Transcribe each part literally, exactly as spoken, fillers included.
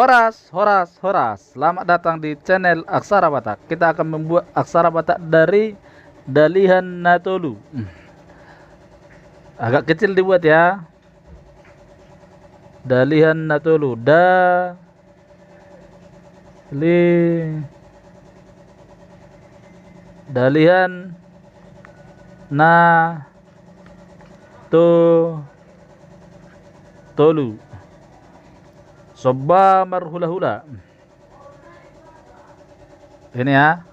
Horas, horas, horas. Selamat datang di channel Aksara Batak. Kita akan membuat aksara Batak dari dalihan na tolu. Agak kecil dibuat ya. Dalihan na tolu. Da, li, dalihan na to, tolu. Somba marhulahula. Ini ya.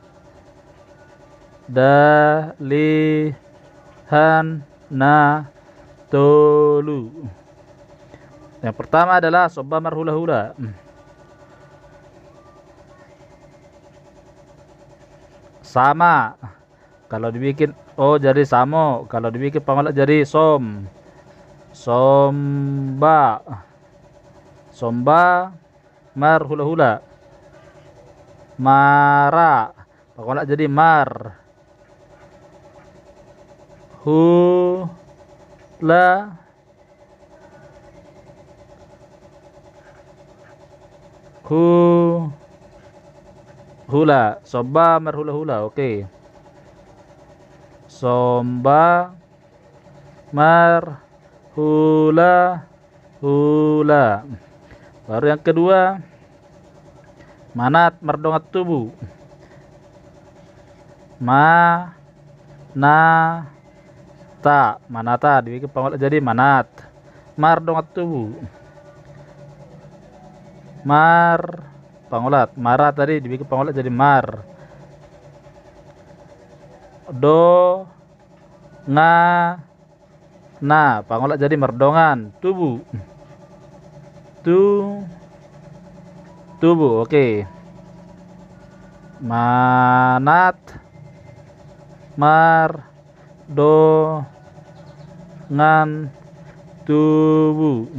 Dalihan na tolu. Yang pertama adalah somba marhulahula. Sama. Kalau dibikin O jadi samo. Kalau dibikin pangolak jadi som. Somba. Somba marhulahula. Mara. Pangolak jadi mar. Hula. Hu. Hula. Somba marhulahula. Oke. Somba marhula. Hula. Baru yang kedua. Manat mardongan tubu. Ma, na, ta. Manata. Dibikin pangolak jadi manat. Mardongan tubu. Mar. Pangolak. Mara tadi dibikin pangolak jadi mar. Do, nga, na, pangolak jadi mardongan. Tubu. Tu. Tubu, oke. Manat. Mar. Do. Ngan. Tubu.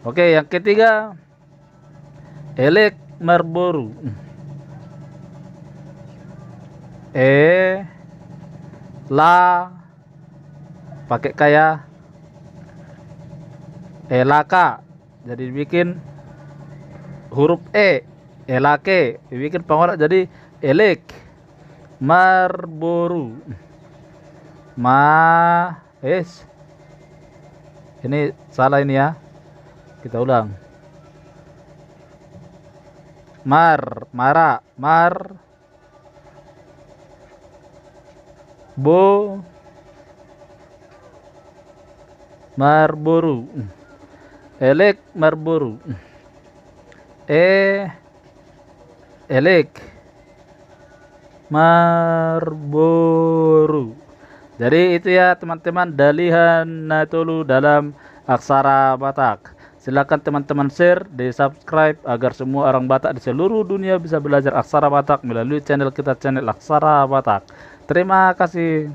Oke, yang ketiga. Elek marboru. E, la, pakai ka ya. Elaka. Jadi dibikin huruf E. Elake. Dibikin pangolak jadi elek. Marboru. Ma, es. Ini salah ini ya. Kita ulang. Mar, mara, mar. Bo, marboru. Elek marboru. E, elek marboru. Jadi itu ya teman-teman, dalihan na tolu dalam aksara Batak. Silakan teman-teman share, di subscribe agar semua orang Batak di seluruh dunia bisa belajar aksara Batak melalui channel kita, channel Aksara Batak. Terima kasih.